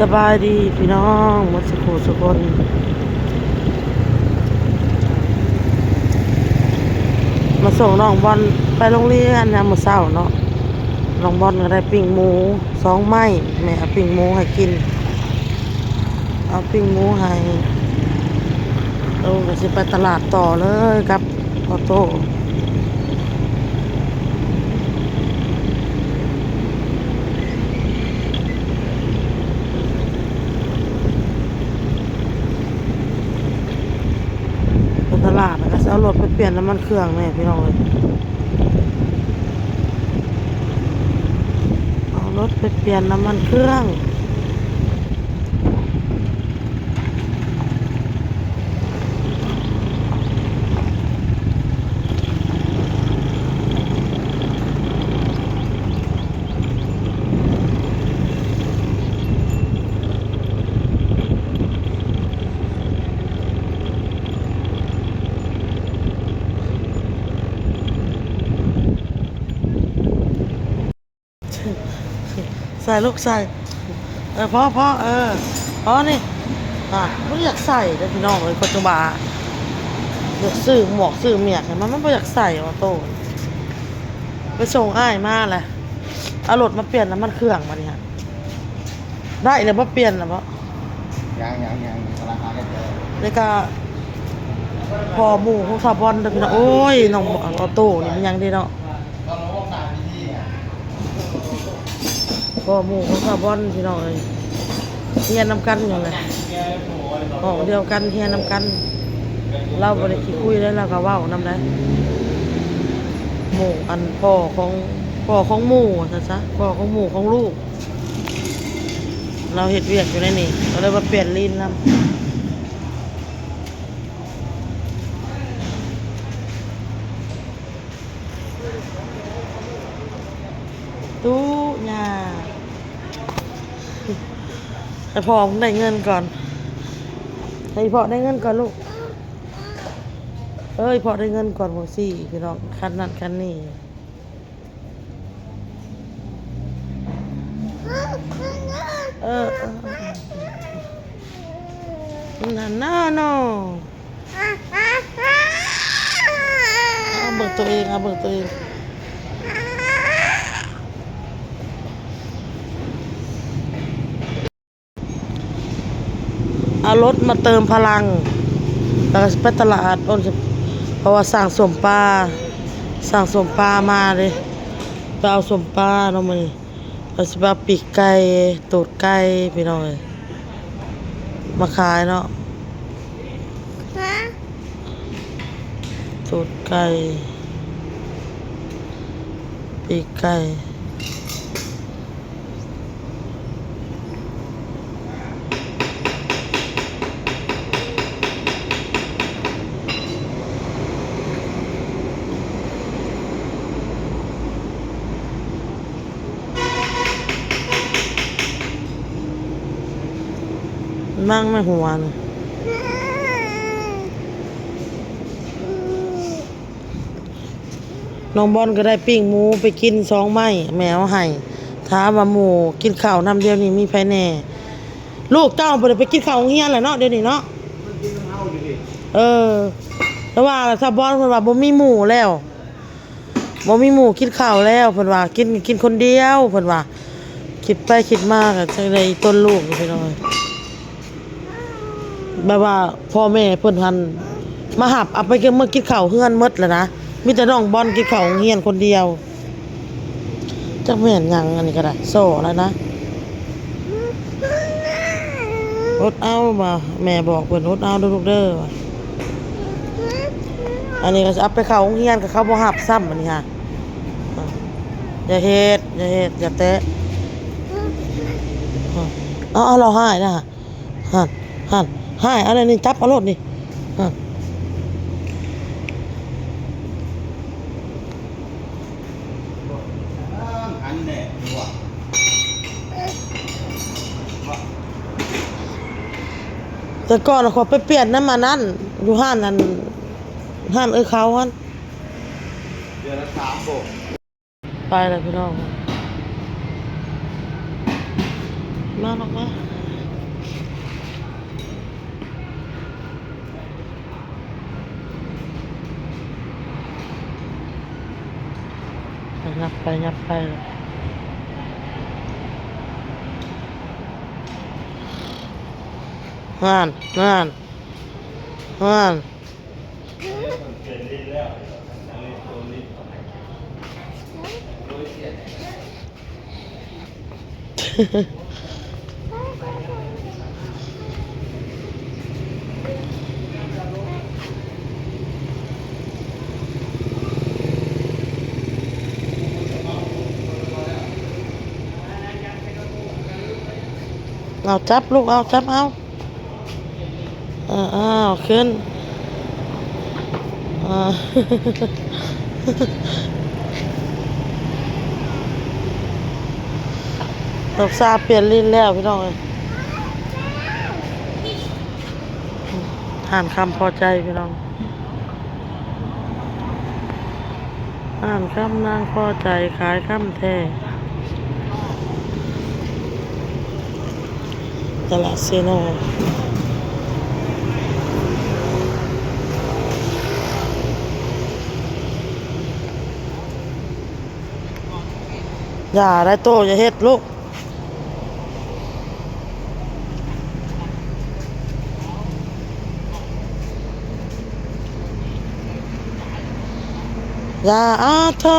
ສະບາຍດີພີ່ນ້ອງໝົດສຸຜູ້ສຸຄົນ ມາສົ່ງນ້ອງບອນໄປໂຮງຮຽນຍາມມື້ເຊົ້າເນາະ. ນ້ອງບອນກໍໄດ້ປີ້ງໝູສອງໄມ້ ແມ່ເອົາປີ້ງໝູໃຫ້ກິນ ເອົາປີ້ງໝູໃຫ້ ໂຕກໍຊິໄປຕະຫຼາດຕໍ່ເລີຍກັບພໍ່ໂຕ. ໄປຕະຫຼາດແລ້ວກໍຊິເອົາລົດໄປປ່ຽນນ້ຳມັນເຄື່ອງແດ່ພີ່ນ້ອງເອີຍ ເອົາລົດໄປປ່ຽນນ້ຳມັນເຄື່ອງ. ໃສ່ລູກໃສ່ ເອີ ພໍ ພໍ ເອີ ພໍນີ້ ອ່າ ບໍ່ຢາກໃສ່ເດ້ພີ່ນ້ອງເອີຍ ຄົນຈັງຫວະຢາກຊື້ໝວກຊື້ໝຽກໃຫ້ມັນ ມັນບໍ່ຢາກໃສ່ອອໂຕ້. ໄປສົ່ງອ້າຍມາແຫຼະ ເອົາລົດມາປ່ຽນນ້ຳມັນເຄື່ອງບາດນີ້ຫັ້ນ ໄດ້ແລ້ວບໍ່ ປ່ຽນແລ້ວບໍ່? ຍັງ ຍັງ ຍັງ ກຳລັງຫາກັນເຈີ ນີ້ກະພໍ່ໝູ່ຂອງສາວບອນເດີພີ່ນ້ອງ. ໂອ້ຍ ນ້ອງອອໂຕ້ນີ້ມັນຍັງເດ້ເນາະ ພໍ່ໝູ່ຂອງສາວບອນພີ່ນ້ອງເອີຍ ຮຽນນຳກັນຫຍັງແຫຼະ ຫ້ອງດຽວກັນ ຮຽນນຳກັນ ລາວບໍ່ໄດ້ຂີ້ຄຸຍເດ້ ລາວກໍເວົ້ານຳໄດ້. ໝູ່ ອັນ ພໍ່ຂອງ ພໍ່ຂອງໝູ່ວ່າຊັ້ນຊະ ພໍ່ຂອງໝູ່ຂອງລູກ ລາວເຮັດວຽກຢູ່ໃນນີ້ ກໍເລີຍມາປ່ຽນລີນນຳ. ຕູ້ຍ່າ ໃຫ້ພໍ່ໄດ້ເງິນກ່ອນ ໃຫ້ພໍ່ໄດ້ເງິນກ່ອນລູກ ເອີຍ ພໍ່ໄດ້ເງິນກ່ອນ ບໍ່ຊີ້ພີ່ນ້ອງ ຄັນນັ້ນຄັນນີ້. ເອີ ເອີ ເອີ ນັ້ນນະເນາະ ເອົາເບິ່ງໂຕເອງ ເອົາເບິ່ງໂຕເອງ. ເອົາລົດມາເຕີມພະລັງ ແລ້ວກໍຊິໄປຕະຫຼາດ ເພາະວ່າສັ່ງສົ້ມປາ ສັ່ງສົ້ມປາມາເດ້ ໄປເອົາສົ້ມປາເນາະມື້ນີ້ ແລ້ວຊິໄປເອົາປີກໄກ່ ຕູດໄກ່ພີ່ນ້ອງເອີຍ ມາຂາຍເນາະ ຕູດໄກ່ ປີກໄກ່. ມັງແມ່ຫົວນະ. ນ້ອງບອນກໍໄດ້ປີ້ງໝູໄປກິນສອງໄມ້ ແມ່ເອົາໃຫ້. ຖາມວ່າໝູ່ກິນເຂົ້ານຳດຽວນີ້ມີໃຜແດ່? ລູກເຈົ້າບໍ່ໄດ້ໄປກິນເຂົ້າໂຮງຮຽນແລ້ວເນາະ ດຽວນີ້ເນາະ. ເອີ ແຕ່ວ່າສາວບອນເພິ່ນວ່າບໍ່ມີໝູ່ແລ້ວ ບໍ່ມີໝູ່ກິນເຂົ້າແລ້ວ ເພິ່ນວ່າ ກິນ ກິນຄົນດຽວ ເພິ່ນວ່າ. ຄິດໄປຄິດມາກໍຈັ່ງໄດ້ອີ່ຕົນລູກ ພີ່ນ້ອງເອີຍ. ແບບວ່າພໍ່ແມ່ເພິ່ນຫັ້ນມາຮັບເອົາໄປເມືອກິນເຂົ້າເຮືອນໝົດແລ້ວນະ ມີແຕ່ນ້ອງບອນກິນເຂົ້າໂຮງຮຽນຄົນດຽວ. ຈັກແມ່ນຫຍັງ ອັນນີ້ກໍໄດ້ ສໍ້ແລ້ວນະ. ອົດເອົາວ່າ ແມ່ບອກເພິ່ນ ອົດເອົາເດີລູກເດີວ່າ. ອັນນີ້ກໍຊິເອົາໄປເຂົ້າໂຮງຮຽນ ກໍເຂົາບໍ່ຮັບຊ້ຳ ອັນນີ້ຫາ. ຢ່າເຮັດ ຢ່າເຮັດ ຢ່າແຕະ. ເອົາ ເອົາ ລາວຮ້າຍນະ. ຫັ້ນ ຫັ້ນ ຮ້າຍ ອັນນີ້ຈັບເອົາໂລດນີ້ ຫັ້ນ. ແຕ່ກ່ອນຂ້ອຍໄປປ່ຽນນຳອັນນັ້ນ ຢູ່ຮ້ານອັນ ຮ້ານເອື້ອຍເຂົາຫັ້ນ ເດືອນລະສາມໂບກ. ໄປແລ້ວພີ່ນ້ອງ ມາ ອອກມາ. ໄປ ຫຍັບໄປ ຫັ້ນ ຫັ້ນ ຫັ້ນ. ເອົາ ຈັບລູກ ເອົາ ຈັບເອົາ. ເອີ ອ້າວ ຂຶ້ນ ເອີ ນ້ອງສາວປ່ຽນຫຼິ້ນແລ້ວພີ່ນ້ອງເອີຍ. ຮ້ານຄຳພໍໃຈພີ່ນ້ອງ. ຮ້ານຄຳນາງພໍໃຈ ຂາຍຄຳແທ້ ຕະຫຼາດເຊໂນ. ຢ່າໄດ້ໂຕ ຢ່າເຮັດລູກ. ຢ່າ ອ້າໂທ້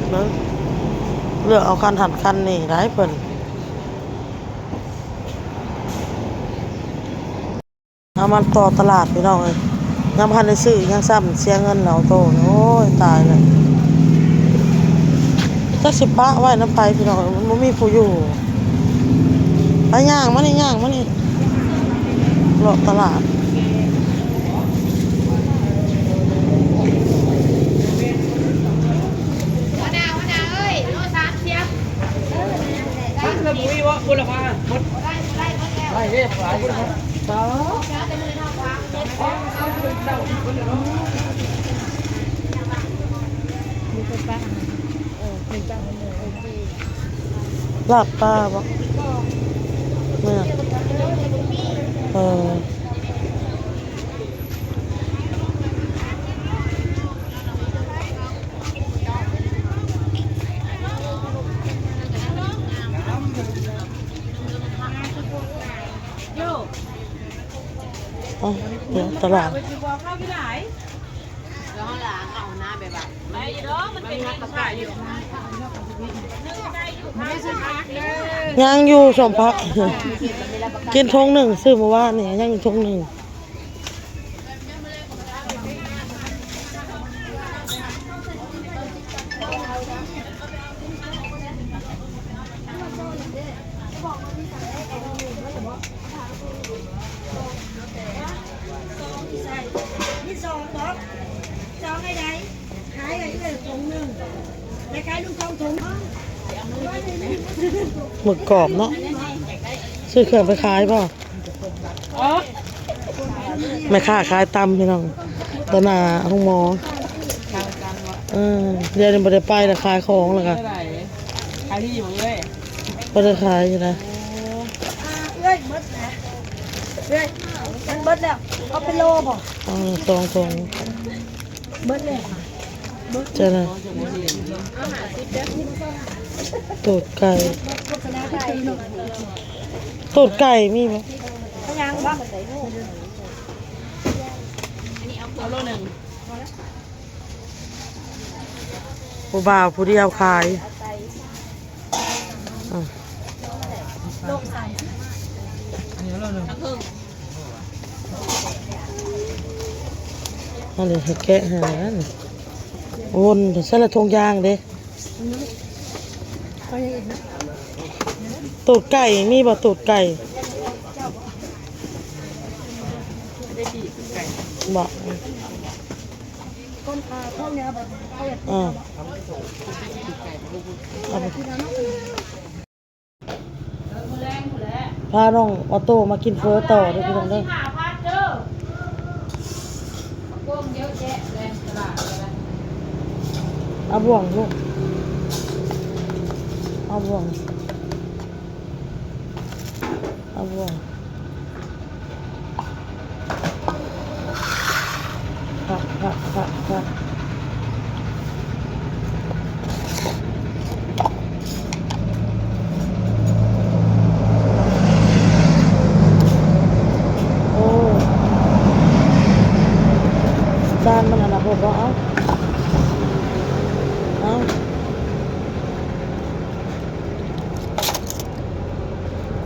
ເບິ່ງ ເລືອກເອົາຄັນຫັ້ນຄັນນີ້ໄດ໋ເພິ່ນ. ເອົາມາຕໍ່ຕະຫຼາດພີ່ນ້ອງເອີຍ ຍັງບໍ່ທັນໄດ້ຊື້ຫຍັງຊ້ຳ ເສຍເງິນເອົາໂຕ. ໂອ້ຍ ຕາຍແລ້ວ ຈັກຊິປະໄວ້ນຳໃຜພີ່ນ້ອງເອີຍ ມັນບໍ່ມີຜູ້ຢູ່. ໄປ ຍ່າງມານີ້ ຍ່າງມານີ້ ເລາະຕະຫຼາດ. ລາບປາບໍ? ແມ່ນ ເອີ. ເອົາ ດຽວຕະຫຼາດ ຍັງຢູ່ ສົມພັກ ກິນຖົງໜຶ່ງ ຊື້ມື້ວານນີ້ ຍັງຢູ່ຖົງໜຶ່ງ. ມີສອງບໍ? ສອງໃຫ້ໄດ້ ຂາຍໃຫ້ເອື້ອຍຖົງໜຶ່ງ ແລະ ຂາຍລູກສອງຖົງ. ໝຶກກອບເນາະ ຊື້ເຄື່ອງໄປຂາຍບໍ? ອໍ ແມ່ຄ້າຂາຍຕຳພີ່ນ້ອງ ຕໍ່ໜ້າໂຮງໝໍ. ເອີ ດຽວນີ້ບໍ່ໄດ້ໄປແລ້ວ ຂາຍຂອງແລ້ວກະ ຂາຍດີບໍ່ເອື້ອຍ? ບໍ່ໄດ້ຂາຍຢູ່ນະ. ໂອ້ ອ່າ ເອື້ອຍໝົດແລ້ວ ເອື້ອຍ ມັນເບິດແລ້ວ ເອົາເປັນໂລບໍ? ເອີ ສອງຖົງ ເບິດແລ້ວ ເບິດ ຈ້ານະ. ຕູດໄກ່ ໂຄສະນາໄກ່ ຕູດໄກ່ມີບໍ່? ເອົາຫຍັງບໍ່? ອັນນີ້ເອົາໂລໜຶ່ງ. ຜູ້ບ່າວຜູ້ດຽວຂາຍ. ອືມ ອັນນີ້ໃຫ້ແກະໃຫ້ນັ້ນ ວົນໃສ່ລະຖົງຢາງເດ້. ຕູດໄກ່ມີບໍ່? ຕູດໄກ່ບໍ່? ເອີ ເອົາໄປ ພານ້ອງອອໂຕ້ມາກິນເຝີຕໍ່ເດີພີ່ນ້ອງເດີ. ເອົາບ່ວງລູກ ເອົາບ່ວງ ເອົາບ່ວງ. ພະ ພະ ພະ ພະ.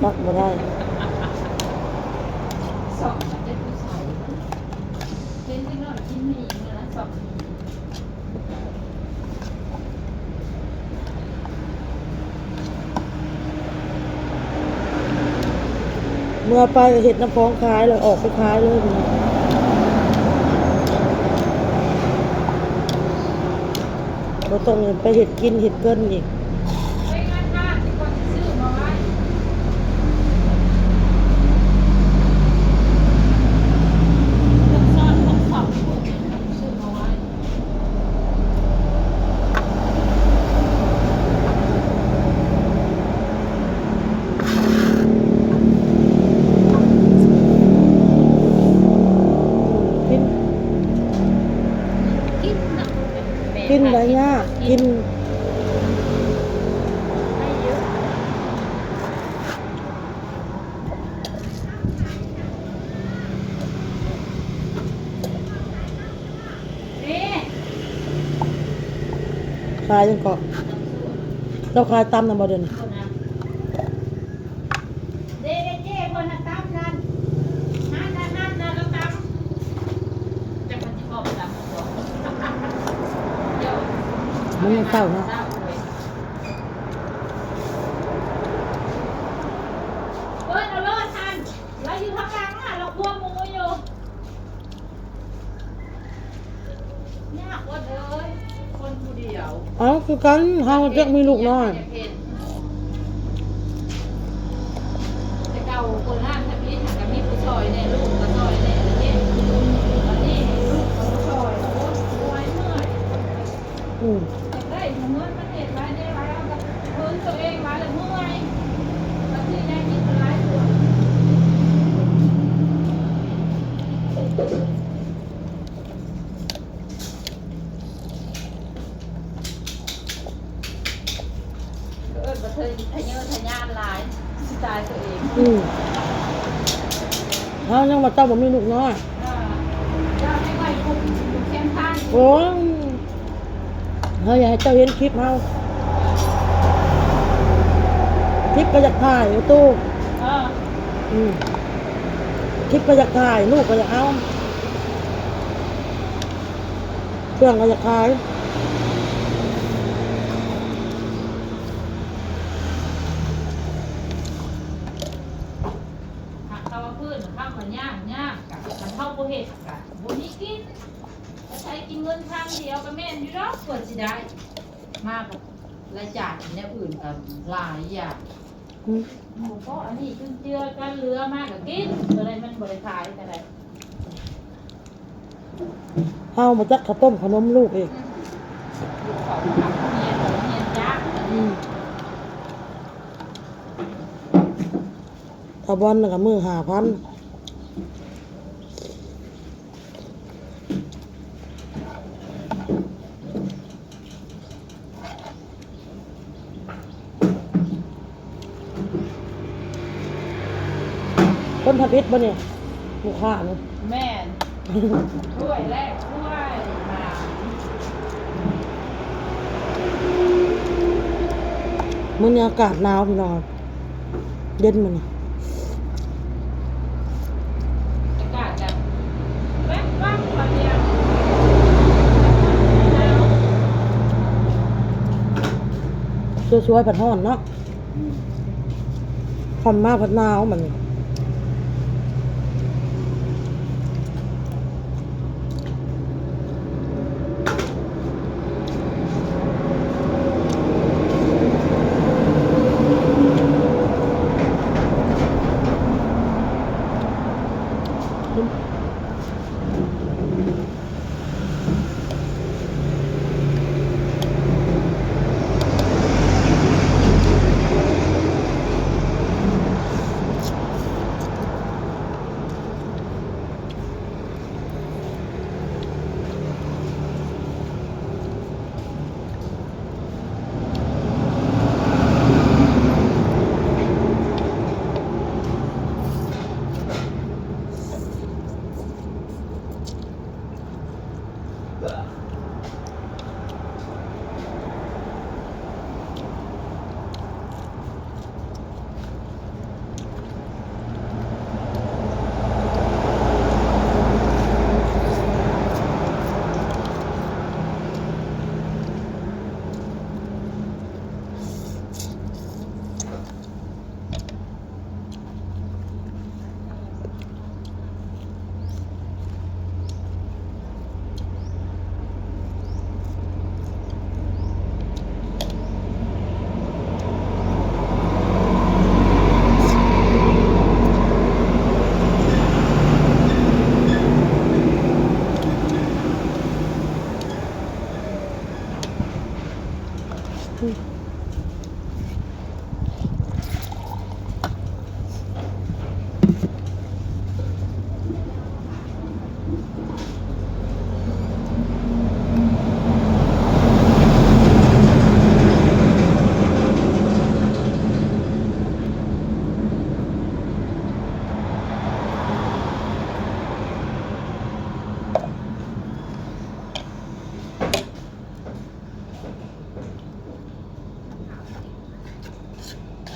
ປັກບໍ່ໄດ້ ສອງ ເປັນຜູ້ຊາຍ ເຫັນເດັກນ້ອຍກິນໝີ່ມື້ລະສອງໝີ່. ເມື່ອໄປເຮັດນ້ຳພອງຂາຍ ແລ້ວອອກໄປຂາຍເລີຍ ບໍ່ຕ້ອງໄປເຮັດກິນເຮັດເກີນອີກ. ກິນ ກິນໄດ້ຍາກ ກິນ. ຂາຍຫຍັງເກາະ? ເຈົ້າຂາຍຕຳນຳບໍ່ດຽວນີ້? ເດ້ ເດ້ ເຈ້ ເພິ່ນນະຕຳນັ້ນ ຫັ້ນນະ ຫັ້ນນະ ລາວຕຳ ຈັກມັນຊິເວົ້າໄປຕຳບໍ່ ມັນຍັງເຊົ້າເນາະ. ເອີ້ນເອົາໂລດຫັ້ນ ລາວຢູ່ທາງຫຼັງຫັ້ນ ລາວຄົວໝູຢູ່. ຍາກເວີ້ຍ ຄົນຜູ້ດຽວ. ເອົາ ຄືກັນ ເຮົາຈັກມີລູກນ້ອຍ. ແຕ່ເກົ່າຄົນຮ້ານທຳອິດຫັ້ນກະມີຜູ້ຊ່ອຍແດ່ ລູກກະຊ່ອຍແດ່ ເຮັດ ບາດນີ້ລູກກະບໍ່ຊ່ອຍ ໂອ້ຍ ເມື່ອຍ. ອືມ ຢາກໄດ້ເງິນມາເຮັດຫຼາຍແດ່ຫຼາຍ ເອົາກັບເພິ່ນຕົວເອງຫຼາຍລະເມື່ອຍ ບາງທີແນວກິນກະຫຼາຍກວ່າ ເອີ້ນວ່າທະເຍີທະຍານຫຼາຍ ຊິຕາຍຕົວເອງ. ອືມ ເຮົາຍັງວ່າເຈົ້າບໍ່ມີລູກນ້ອຍ. ໂອ້ຍ ເຮົາຢາກໃຫ້ເຈົ້າເຫັນຄລິບເຮົາ ຄລິບກໍຢາກຖ່າຍ ໂອ້ໂຕ ເອີ ອືມ ຄລິບກໍຢາກຖ່າຍ ລູກກໍຢາກເອົາ ເຄື່ອງກໍຢາກຂາຍ. ຫາກເຂົາວ່າພື້ນ ເຂົາວ່າຍາກ ຍາກ ກະຄັນເຮົາບໍ່ເຮັດ ກະບໍ່ມີກິນ ອາໄສກິນເງິນທາງດຽວກະແມ່ນຢູ່ດອກ ກວ່າຊິໄດ້ມາ ກະລາຍຈ່າຍແນວອື່ນກະຫຼາຍຢ່າງ. ອືມ ບໍ່ພໍອັນນີ້ຈຸນເຈືອກັນ ເຫຼືອມາກະກິນ ໂຕໃດມັນບໍ່ໄດ້ຂາຍກະໄດ້. ເຮົາບໍ່ຈັກເຂົ້າຕົ້ມເຂົ້ານົມລູກອີກ. ອືມ ລູກເຂົາກະຮຽນ ຮຽນຈັກ. ອືມ ຕາບອນນັ້ນກະມື້ຫ້າພັນ. ຄົນທຳອິດບໍ່ນີ້ ລູກຄ້ານີ້? ແມ່ນ ຖ້ວຍແລກຖ້ວຍມາ. ມື້ນີ້ອາກາດໜາວພີ່ນ້ອງ. ເຢັນມື້ນີ້ ອາກາດກະແວບວັບ ສວຍໆ ພັດຮ້ອນເນາະ. ອືມ ຄ່ຳມາພັດໜາວບັດນີ້. ອ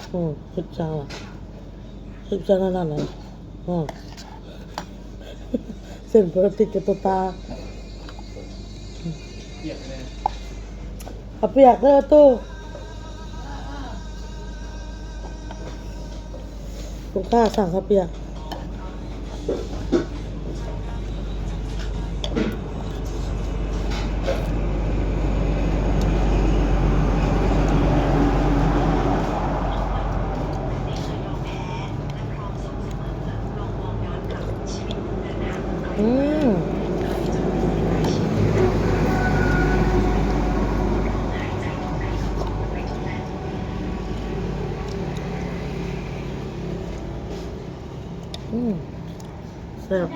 ໂອ້ ເຮັດຈັ່ງ ເຮັດຈັ່ງນັ້ນນະ ໂອ້ ເສັ້ນບໍ່ໄດ້ຕິດກັບຕົວປາ. ເອົາປຽກເດີຕູ້ ລູກຄ້າສັ່ງເຂົ້າປຽກ. ອືມ ອືມ ແຊບ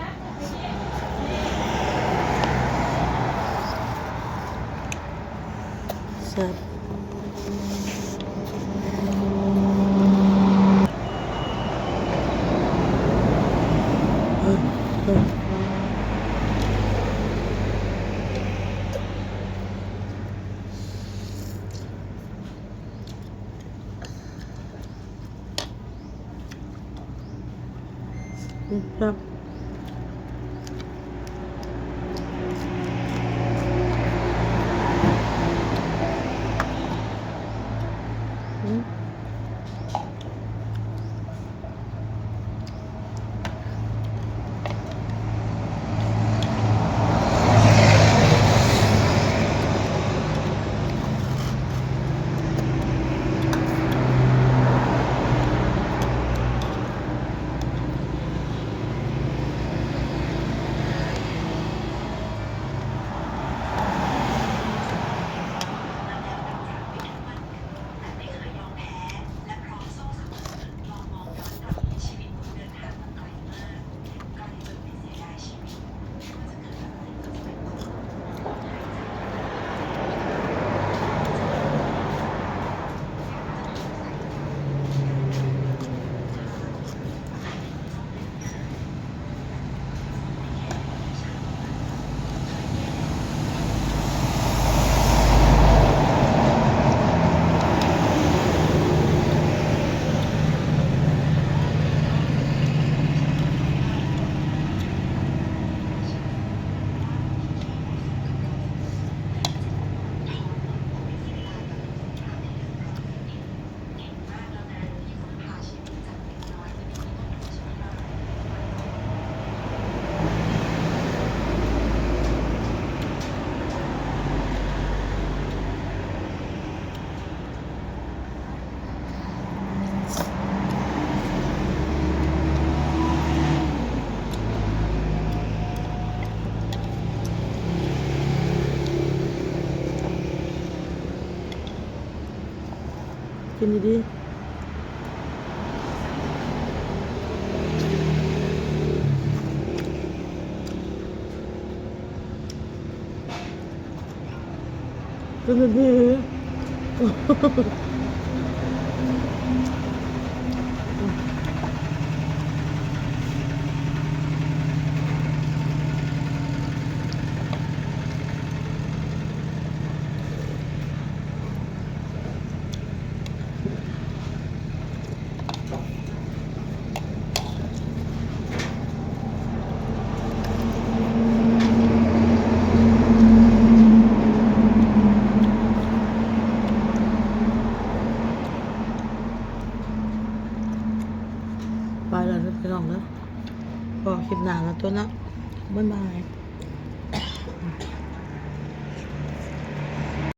ແຊບ. ອືມ ແຊບ ອືມ. ກິນດີໆ ກິນດີໆ. ໄປແລ້ວເດີພີ່ນ້ອງເດີ ພໍ້ຄລິບໜ້າແລ້ວຕົວະເນາະ ບາຍບາຍ.